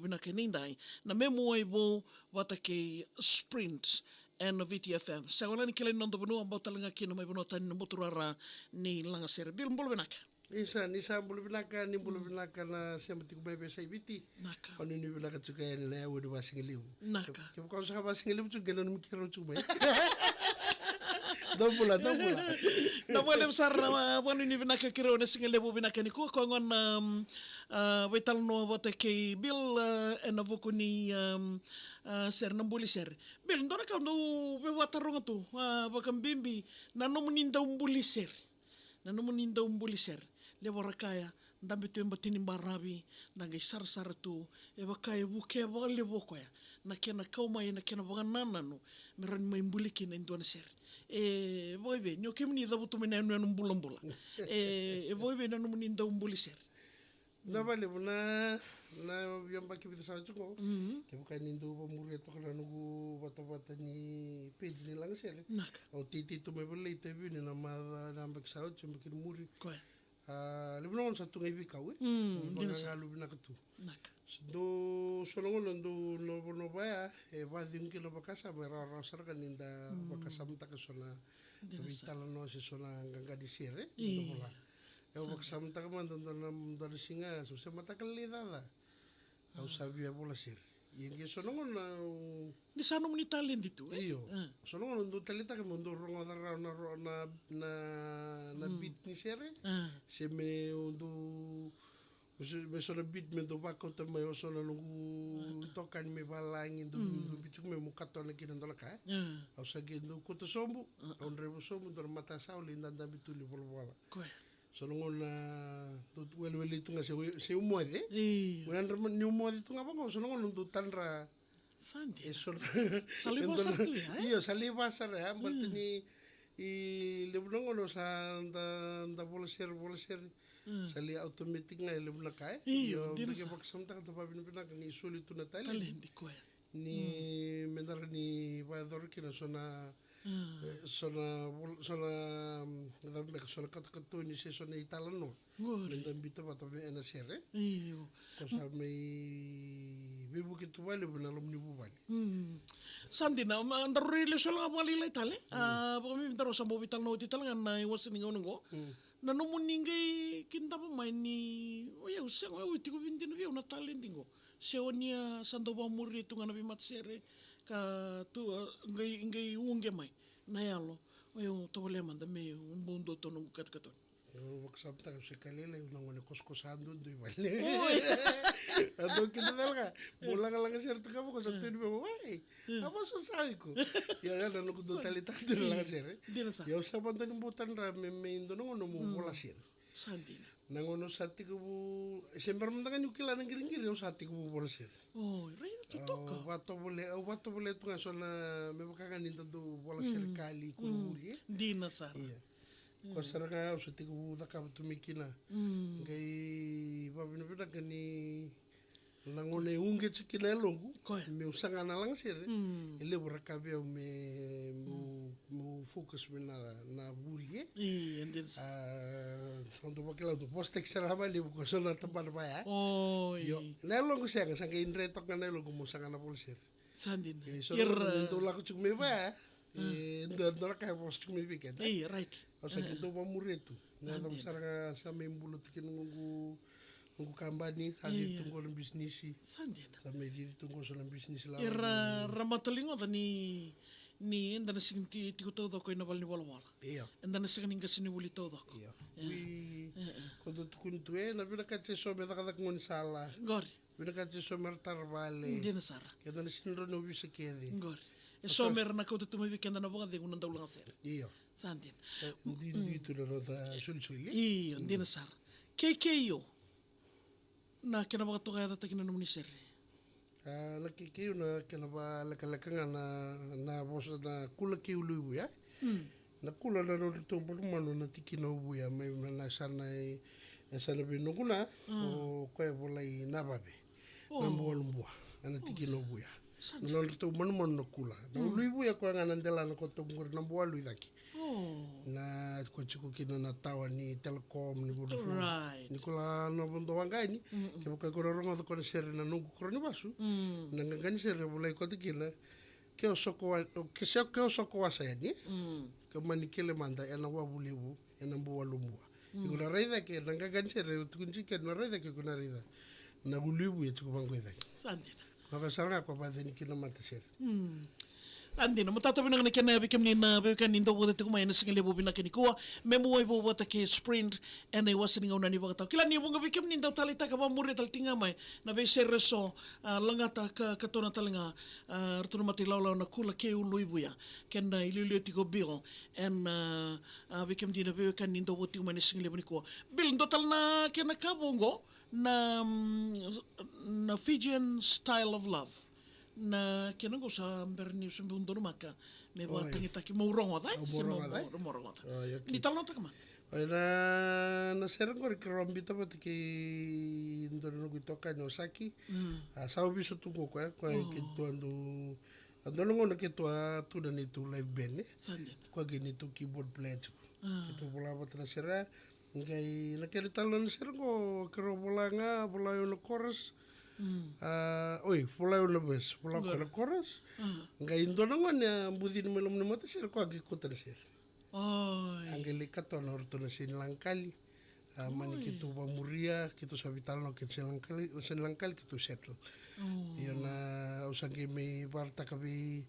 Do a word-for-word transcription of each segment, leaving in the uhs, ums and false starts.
Na kena idai na Memuai Vou vata kei Sprint ena V T F M. Sega wale ni kilai na noda vanua, bau tale ga kina mai vanua tani na buturara ni lagasere. Bill, bula vinaka. Isa, ni sa bula vinaka, ni bula vinaka na sema tiko mai vei sa i Viti. Naka. Au nuinui vinaka tiko yani na yaua ni vasigalevu. Naka. Ke, kevaka au saka vasigalevu tiko, qai nanumi keirau tiko mai. Dou bula, dou bula. Na vua levu sara na, a, vakanuinui vinaka keirau na sigalevu vinaka nikua, koya gona, um, a, veitalanoa vata kei Bill, a, ena vuku ni, um, a, sere, na buli sere. Bill, dua na ka au dau veivakataroga tu, a, vakabibi na nomuni dau buli sere. Na nomuni dau buli sere. Levu era kaya, dabe tu e bati ni baravi, da qai sarasara tu, e vaka e vukea vakalevu o koya na kena kau mai, na kena vakanananu me rawa ni mai buli kina e dua na sere. E vakaevei, ni o kemuni cavutu mai na yanuyanu bulabula, e, e vakaevei na nomuni dau buli sere? Na valevu na, na yabaki vica sa oti qo. Mhm. Kevaka ni dou vakamuria toka na noqu vatavata ni page ni lagasere. Naka. Au teitei tu mai vale, itavi ni na maca na yabaki sa oti, yabaki ni muri. Koya. A, levu na gauna sa tu ga i veikau, e? Mm, dina sara. Vakagalu vinaka tu. Naka. Dou, so na gauna dou novo, novo ya, e vacegu kina vakasama, e rawarawa sara ga ni da vakasamataka so na veitalanoa se so na qaqa ni sere, e? Io. Dou vola. Au vakasamataka mada dua na, dua na siga, se, se mataka lailai caca. Au sa via vola sere. Ia qai so na gauna au... Ni sa nomuni taledi tu, e? Io. A. So na gauna dou taleitaka mo dou rogoca rawa na ro-, na, na, na beat ni sere. A. Se me dou, me so, me so na beat me dou vakauta mai o so na noqu itokani mai valagi, dou, dou beat tiko mai mo katona kina dua na ka, e? A. Au sa qai dou kauta sobu, au draiva sobu, dua na matasawa lai dadabe tu lai volavola. Koya. So na gauna dou welewele tu ga se, se u moce. Io. Au yadra niu moce tu ga vaqo, so na gauna dou tadra. Sa dina. E so na... Sa lai vaka sara tu ya, e? Io, sa lai vaka sara ya, baleta ni, i levu na gauna sa da, da vola sere, vola sere. Mm. Sa lai automatic ga e levu na ka, e? Io, dina sara. Io, da qai vakasamataka, da vakavinavinaka ni soli tu na taledi. Taledi, koya. Ni me da rawa ni vakayacora kina so na, e, so na vol-, so na, mm, cava beka, so na katokatoni se so na italanoa. Qori. Me da biuta vata me ena sere. Io. Ko sa mai veivuke tu vakalevu na loma ni vuvale. Mm. Sa dina, ma, daru rai lesu ga vakalailai tale. A, vakabibi daru sa bau veitalanoa oti tale ga na iwase ni gauna qo. Mm. Na nomuni qai kidava mai ni, o yau, sega, o yau, e tiko vei dina vei au na taledi qo. Se o ni a sa dau vakamuria tu ga na veimatasere ka tu, a, qai, qai uqe mai na yalo. O yau, tovolea mada meu bau dua tu noqu katokatoni. Au vakasamataka se ka lailai au na gone kosakosa duadua i vale. Oi. A dau kida tale ga. Mo lagalaga sere tu ka vaka sa tu ni vei, wai. A vosa sa iko. Ia, ia na noqu dau taleitaka tu na lagasere. Dina sara. Ia au sa vadua ni bau tadra me, me dua na gauna mo vola sere. Sa dina. Na gauna au sa tekivu, se bera mada ga niu kila na qiriqiri, au sa tekivu vola sere. O, raica tu toka. Au vatovolea, au vatovolea tu ga so na, me vaka ga ni da dau vola sere kali, koronivuli, e? Dina sara. Ia. Ko sara ga au sa tekivu cakava tu mai kina. Mm. Qai vakavinavinaka ni na gauna e uqeti kina e yaloqu, koya, meu saga na lagasere. Mm. E levu ra ka vei au me, meu, meu focus mai na, na vuli, e? Io, dina sara. A, au dau vakila au dau vosataki sara vakalevu ko so na tabana vaya. Oi. Io, na yaloqu sega, sa qai dre toka na yaloqu meu saga na vola sere. Sa dina. Ia, so na gauna dau lako tiko mai vaya, e, dua, dua na ka e vosa tiko mai vei keda. Io, right. Au sa qai dau vakamuria tu. Na yacova sara ga sa mai bula tu kina noqu, noqu kabani, sa cici tu qo na bisinisi. Sa dina. Sa mai cici tu qo so na bisinisi lala. Ia ra, ra mataligoca ni, ni eda na sega ni ti-, tiko taucoko ena valenivolavola. Io. Eda na sega ni qasenivuli taucoko. Io. Wi, ko dau tukuni tu, e, na vinakati eso me cakacaka gaunisala. Qori. Vinakati eso me ra tara vale. Dina sara. Keda na sega ni rawa ni ovisa kece. Qori. Eso me ra na kauta tu mai vei keda na vakacegu na daulagasere. Io. Sa dina. E, duidui tu na noda solisoli. Io, dina sara. Kei, kei io. Na kena vakatokayacataki na nomuni sere. A, na kei, kei io na kena vakalekaleka ga na, na vosa na kula kei Uluivuya. Mm. Na kula na nodratou bula manumanu na tikina o Vuya mai na yasana, e, yasana vei noqu na, o koya e volai Navave. Na Bualubua, ena tikina o Vuya. Sa na dina. Nodratou manumanu na kula. Na Mm. Uluivuya koya ga na delana ko toku qori na Bualu i cake. Oh. Na ko tiko kina na tawa ni Telecom ni Vodafone. Right. Ni ko la na vodo waqa yani. Mm-mm. Kevaka ko na rogoca ko na sere na Noqu Koro ni Vasu. Mm. Na qaqa ni sere e volai koto kina. Ke o soko wa, ke se, ke o soko wasa yani. Mm. Ke mani kele mada ena wavu levu, ena Bualu Bua. Mm. Iko na raica ke na qaqa ni sere, tukuni tiko ke na raica ke ko na raica. Na Uluivuya tiko vaqo i cake. Sa dina. Vaka sara ga ko vaceni kina matasere. Mm. A dina, matata vinaka na kena vei kemuni na veiwekani dau vata tiko mai ena siga levu vinaka nikua. Me mu wai vou vata kei Sprint, ena iwase ni gauna ni vakatau. Kila ni vuqa vei kemuni dau taleitaka vamuria tale tiko ga mai. Na veisere eso, a, lagata ka, katona tale ga, a, ratou na mata ilawalawa na Kula kei Uluivuya. Kena iliuliu tiko Bill, ena, a, vei kemuni na veiwekani dau vata tiko mai ena siga levu nikua. Bill, dua tale na kena ka vou qo, na, mm, na Fijian Style of Love. Na kena qo sa bera niu se bera donumaka me Oi. Vakatagitaki mo rogoca, e? Au mo Se mo rogoca, e? Mo rogoca. Oi, okay. Ni talanoataka mada. Oi, na, na sere qori keirau a biuta vata kei dua na noqu itokani o Saki. Mm. A, sa ovisa tu qo koya, koya Oh. keitou a dau, a dua na gauna keitou a tu na neitou live band, e? Sa dina. Koya kei neitou keyboard player tiko. Ah. Keitou vola vata na sere, Qai na kena italanoa na sere qo, keirau vola ga, vola o au na chorus. Mm. A, oi, vola o au na verse, vola o koya na chorus. Mm. Qai dua na gone a bucini mai loma ni matasere, koya qai kauta na sere. Oi. A qai lai katona o ratou na seni lagakali. A, mani Oi. Keitou vamuria, keitou sa veitalanoa kei na seni lagakali, na seni lagakali keitou settle. Oh. Io na, au sa qai mai vakaraitaka vei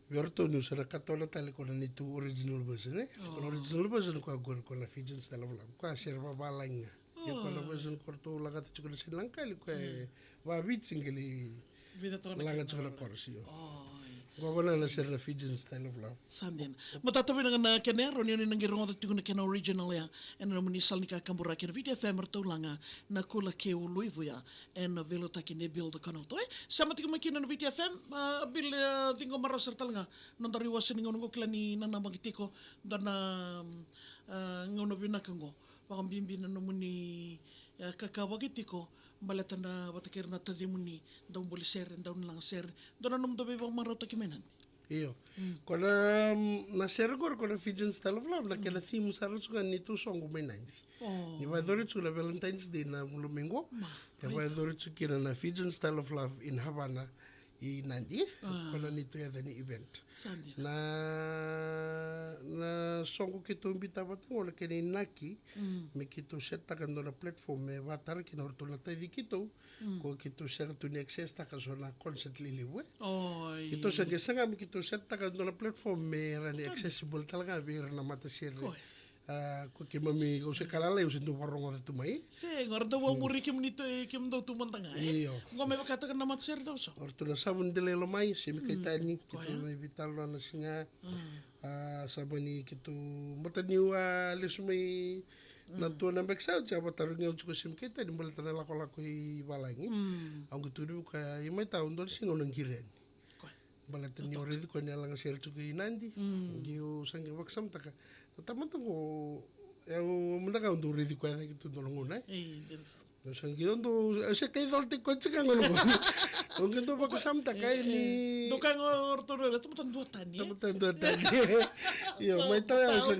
Vei ratou niu sa na katona tale ko na neitou original version, e? Ko na Oh. original version koya qori ko na Fijian Style of Love. Koya sere vavalagi ga. Ia ko na Oh. version ko ratou lagata tiko na seni lagakali koya e Mm. vaviti qai lai Vica toka na laga kena tiko na chorus. Chorus, io. Oh, io. Qo ko na na sere na Fijian Style of Love. Sa dina. Matata vinaka na kena e rawa ni o ni na qai rogoca tiko na kena original ya. Ena nomuni sala ni kakaburaki ena Viti F M ratou laga na Kula kei Uluivuya. Ena veiliutaki nei Bill the Conauta. E, sema tiko mai kina na Viti F M, a, Bill, e, ciqoma rawa sara tale ga. Nodaru iwase ni gauna qo kila ni nanamaki tiko. Dua na, a, gauna vinaka qo. Vakabibi na nomuni, e, kakavaki tiko. Baleta na vata kei ira na tacimuni. Dau boli sere, dau laga sere. Dua na nomudou veivakamarautaki mai Nadi. Io. Mm. Ko na, mm, na sere qori ko na Fijian Style of Love, na kena Mm. theme sara tiko ga ni neitou soqo mai Nadi. Oh. Ni vakayacori tiko na Valentine's Day na vula mai qo. Ma, E right. vakayacori tiko kina na Fijian Style of Love in Havana i Nadi. Ah. Ko na neitou yaca ni event. Sa dina. Na, na soqo keitou biuta vata qo na kena inaki, Mm. me keitou set taka dua na platform me vakatara kina o ratou na taci keitou. Mm. Ko keitou sega tu ni access taka so na concert lelevu, e. Oi. Keitou sega, sega me keitou set taka dua na platform me ra ni Sa dina. Accessible tale ga vei ira na matasere. Koya. A, ko keimami, au se ka lalai, au se dau vakarogoca tu mai. Se, qo ratou vakamuri kemuni tu, kemudou tu mada ga, e? Io. Qo me vakataka na matasere tau so. O ratou na Savu ni Delai Lomai, Semi Mm. Kaitani, Koya. Keitou mai veitalanoa na siga. Mm. A, sa mani keitou, baleta niu a lesu mai na Mm. tua na back side, sa vakatarogi au tiko Semi Kaitani, baleta na lakolako i valagi. Mm. Au qai tukuna vei koya, i mai tau dua na siga au na qiri yani. Koya. Baleta ni o raici koya ni a laga sere tiko i Nadi. Mm. Qai au sa qai vakasamataka. Na tamata qo, e au mada ga au dau raici koya cake tu dua na gauna, e. Ei, dina sara. Au sa qai dau, au se kai coltaki koya tiko ga gauna qo. Au qai dau vakasamataka e ni. Dau ka ga o ratou raica, tamata duatani, e? Tamata duatani. Io, mai tau ya, au sa,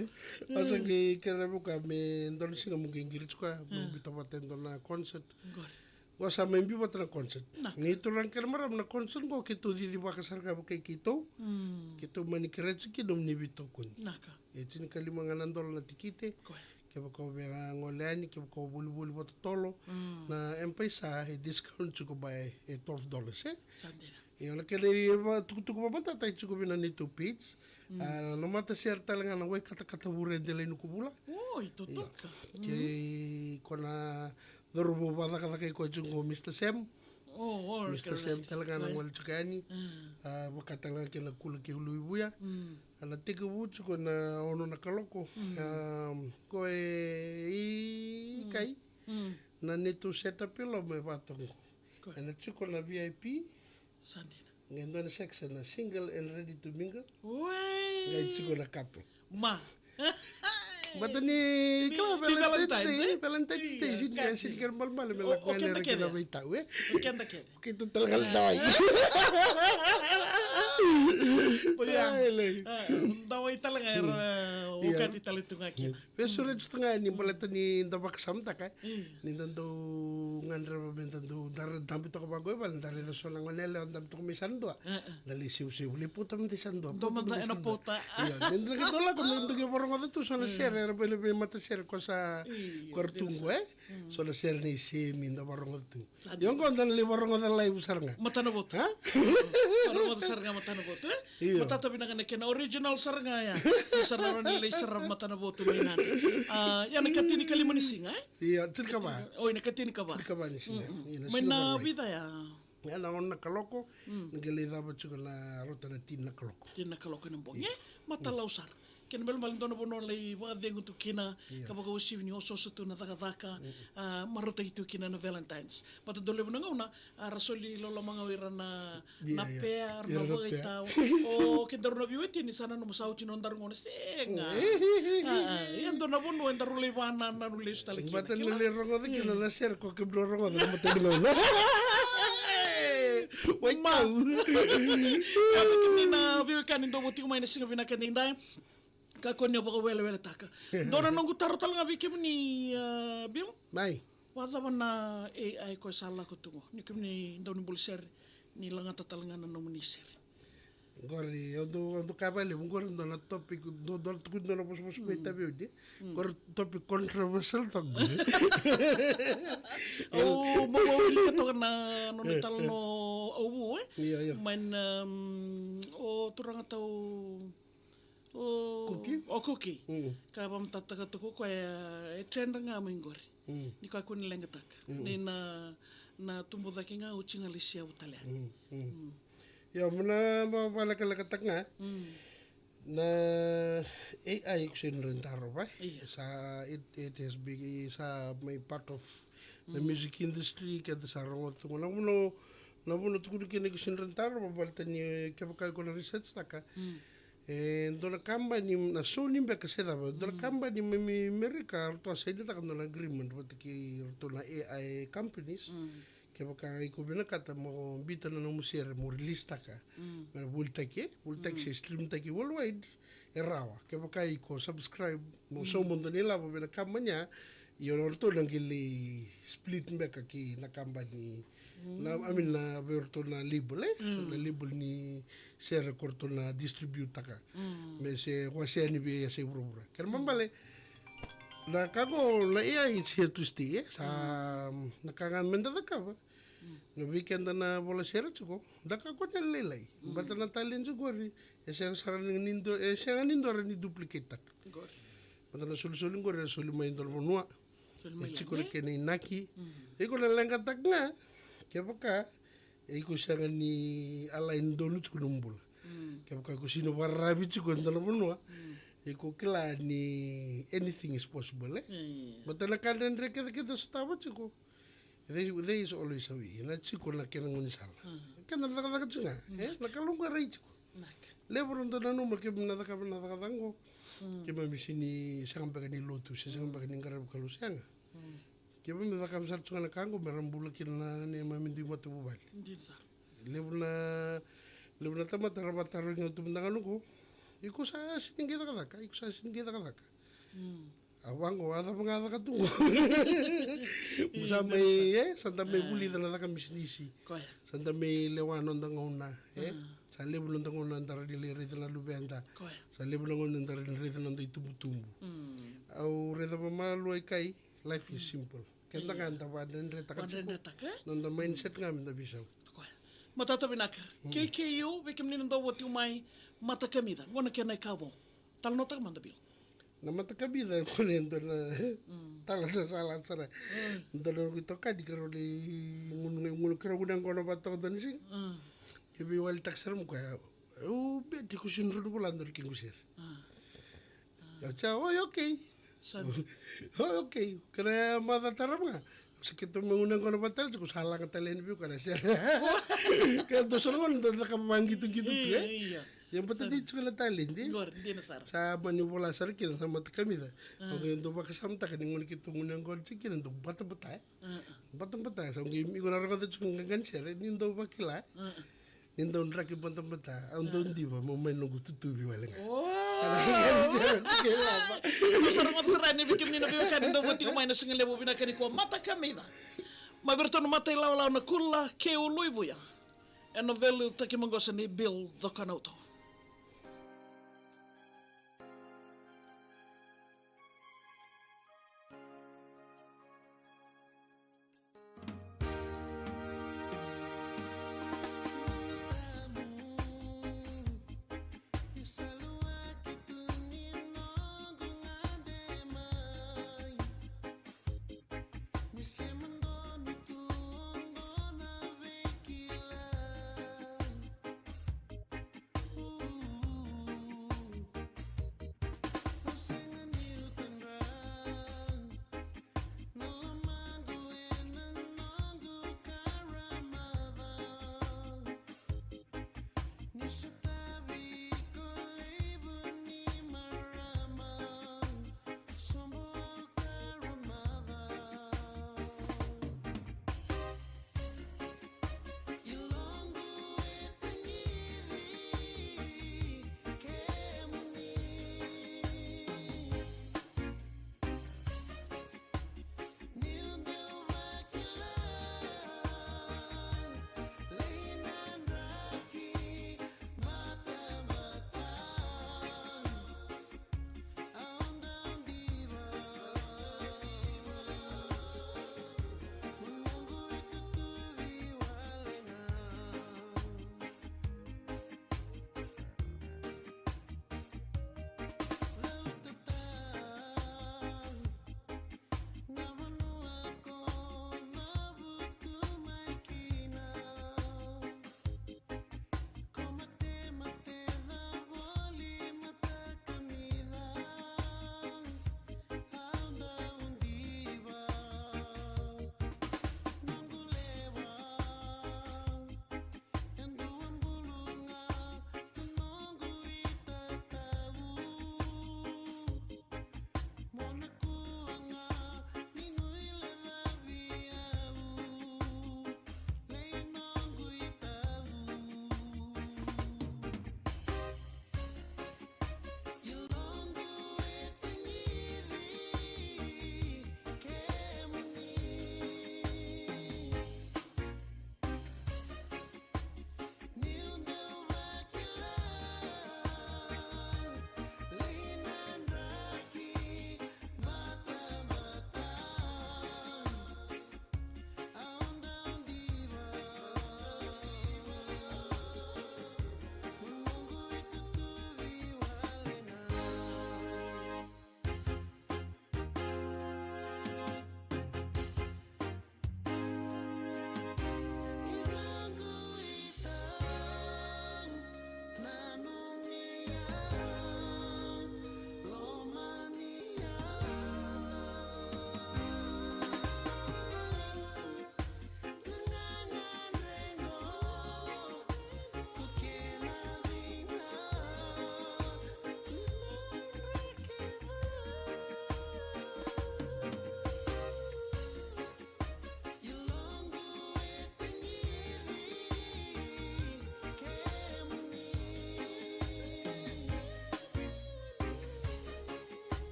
au sa Mm. qai kerea vei koya me dua na siga mo qai qiri tiko ya, mo Mm. biuta vata e dua na concert. Qori. Qo sa mai biu vata na concert. Naka. Ni turaga kei na marama na concert qo keitou cicivaka sara ga vakai keitou. Mm. Keitou mani kerei tiko kina nomuni veitokoni. Naka. E tinikalima ga na dola na tikite. Koya. Kevaka o via gole yani, kevaka o volivoli vakatotolo. Mm. Na M-PAiSA e discount tiko by e twelve dollars, e? Sa dina. Io, na kena ivakatukutuku vakamatata e tiko vei na neitou page. Mm. A, na matasere tale ga na Wai Katakata Vure Delai Nukuvula. Oi, Io. Totoka. Mm. Kei ko na cauravou vakacakacaka i koya tiko qo, Mister Sam. Oh, oh, Mister Sam correct. Tale ga na Right. gole tiko yani. Mm. A, vaka tale ga kei na Kula kei Uluivuya. Mm. A, na tekivu tiko na ono na kaloko. Mm. A, ko e i Mm. kai. Mm. Na neitou setup e loma e vatoqo. Ko e. Ena tiko na V I P. Sa dina. Qai dua na section na single and ready to mingle. Oi. Qai tiko na couple. Ma. Bata ni kala Valentine's Day, Valentine's Day, sini kere balbala me lako ena reki na veitau, e. O keda kece. Keitou tale ga na dawai. Dawai tale ga era okati tale tu ga kina. Vesureti tu ga ni baleta ni da vakasamataka ni da dau gadreva me da dau da dabe toka vaqo e vale, da raica so na gone yalewa dabe toka mai sa na dua. Da lai sevusevu, lai pauta mada i sa na dua. Dua mada ena pauta. Io, ni da dau lako, ni da dau vakarogoca tu so na sere era vei na veimatasere ko sa ko era tu qo, e. So na sere nei Semi da vakarogoca tu. Io, qo da na lai vakarogoca live sara ga. Matana votu. Vakarogoca sara ga matana votu, e? Io. Matata vinaka na kena original sara ga ya. Ni sara na rani lai sara matana votu mai nade. A, ya na katini kalima ni siga, e? Io, tinikava. Oi, na katini kava. Tinikava ni siga. Mai na vica ya? Ya na ono na kaloko, na qai lai cava tiko na rauta na tini na kaloko. Tini na kaloko ena bogi, e? Matalau sara. Kena balebale dua na vanua lai vakacegu tu kina, ka vakauasivi ni osooso tu na cakacaka, a, marautaki tu kina na Valentine's. Bata dau levu na gauna, a, ra soli loloma ga o ira na, na pea, ra na vakaitau. O kedaru na veiwatini sa nanuma sa oti nodaru gauna, sega. A, a, ia dua na vanua edaru lai vakanananu lesu tale kina. Bata na lai rogoca kina na sere ko kemudrau rogoca na matani gauna. Waitau. Ia, vei kemuni na veiwekani dou vo tiko mai na siga vinaka edaidai. Kakua ni o vakaweleweletaka. Dua na noqu taro tale ga vei kemuni, a, Bill. Mai. Vakacava na A I ko sa lako tu qo? Ni kemuni dau ni bula sere, ni lagata tale ga na nomuni sere. Qori, au dau, au dau kaya vakalevu, qori dua na topic, dua, dua na tuku dua na vosavosa me itavi oti. Qori topic controversial toka qori. Au, mo, mo wilika toka na nona tala no au vu, e? Io, io. Mai na, um, o turaga tau O Kuki? O Kuki. Ka vamatatataka tiko o koya e trend ga mai qori. Ni kakua ni leqataka. Ni na, na tubu cake ga oti ga lai sevu tale yani. Io, mo na va, valekalekataka ga. Na A I ko sega ni rawa ni tarova. Io. Sa, it, it has been, sa mai part of the music industry, keda sa rogoca tu ga. Na vanua, na vanua tukuni kina ko sega ni rawa ni tarova, baleta ni kevaka iko na research taka. E dua na kabani na Sony beka se cava, dua na kabani mai Amerika, ratou a sainitaka dua na agreement vata kei ratou na A I companies. Kevaka iko vinakata mo biuta na nomu sere mo release taka, me ra volitaki, volitaki se stream taki worldwide, e rawa. Kevaka iko subscribe mo sauma dua na ilavo vei na kabani ya, io, o ratou na qai lai split beka kei na kabani. Na, I mean, na vei ratou na label, e? Na label ni sere ko ratou na distribute taka. Me se wasea ni vei yasai vuravura. Kena ibalebale, na ka qo na A I it's here to stay, e? Sa na ka ga me da cakava. Na vei keda na vola sere tiko, da kakua ni lailai. Bata na talent qori, e sega sara ni, ni do, e sega ni dua rawa ni duplicate taka. Bata na solisoli qori e soli mai dua na vanua. E tiko na kena inaki. Iko na leqataka ga kevaka e iko sega ni align donu tiko nomu bula. Kevaka iko sega ni vakararavi tiko e dua na vanua, iko kila ni anything is possible, e? Bata na ka dredre kece kece sotava tiko. There, there is always a way. Na tiko na kena gaunisala. Keda na cakacaka tiko ga, e? Na Kalou qo e rai tiko. Levu era dau nanuma keimami na cakava na cakacaka qo. Keimami sega ni, sega beka ni lotu, se sega beka ni qaravi Kalou, sega. Keimami cakava sara tiko ga na ka qo me ra bula kina na neimami dui matavuvale. Levu na, levu na tamata ra vakatarogi au tu mada ga na qo. Iko sa sega ni qai cakacaka, iko sa sega ni qai cakacaka. A vaqo, a cava ga a caka tu qo? Sa mai, e, sa da mai vulica na caka bisinisi. Sa da mai lewa noda gauna, e? Sa levu noda gauna da rawa ni lai raica na luveda. Sa levu na gauna da rawa ni raica noda itubutubu. Au raica vakamalua i kai, life is simple. Keda ga da vakadredretaka tiko. Noda mindset ga me da veisau. Matata vinaka. K K U, vei kemuni na dau vo tiko mai, matakamica. Qo na kena ikavo. Talanoataka mada, Bill. Na matakamica e kune e dua na tala na sala sara. Dua na noqu itokani, keirau lai gunu, gunu, keirau gunu yaqona vata toka dua na siga. Ke veiwalitaka sara mai o koya. Au beti ko sega ni rawa ni vola dua na kequ sere. Au sa, oi, okay. Oi, okay. Kena macawa tarava ga. Sa keitou mai gunu yaqona vata tale tiko, sa laga tale yani vei koya na sere. Keitou sa lagona dau caka vaqitoqito tu, e? Ia bata ni tiko na taledi. Qori, dina sara. Sa mani vola sara kina na mata kamica. Au qai dau vakasamataka ni gona keitou gunu yaqona tiko kina dau batabata, e? Batabata, sa au qai iko na rogoca tiko ga ni sere, ni dau vakila. Ni dau draki batabata, au dau diva, mo mai noqu tutuvi wale ga. Dou sa rogoca sara yani vei kemuni na veiwekani dou votiko mai na siga levu vinaka nikua, mata kamica. Mai vei iratou na mata ilawalawa na Kula kei Uluivuya. Ena veiliutaki maqosa nei Bill Coconut.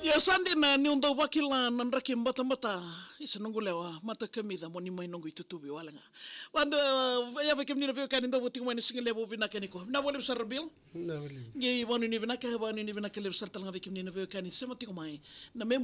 Ia sa dina niu dau vakila na draki batabata. Isa noqu lewa, mata kamica, mo ni mai noqu itutuvi wale ga. Vadu, ia vei kemuni na veiwekani dou votiko mai na siga levu vinaka nikua. Vinaka vakalevu sara Bill. Vinaka vakalevu. Qai vanuinui vinaka, vanuinui vinaka levu sara tale ga vei kemuni na veiwekani sema tiko mai. Na me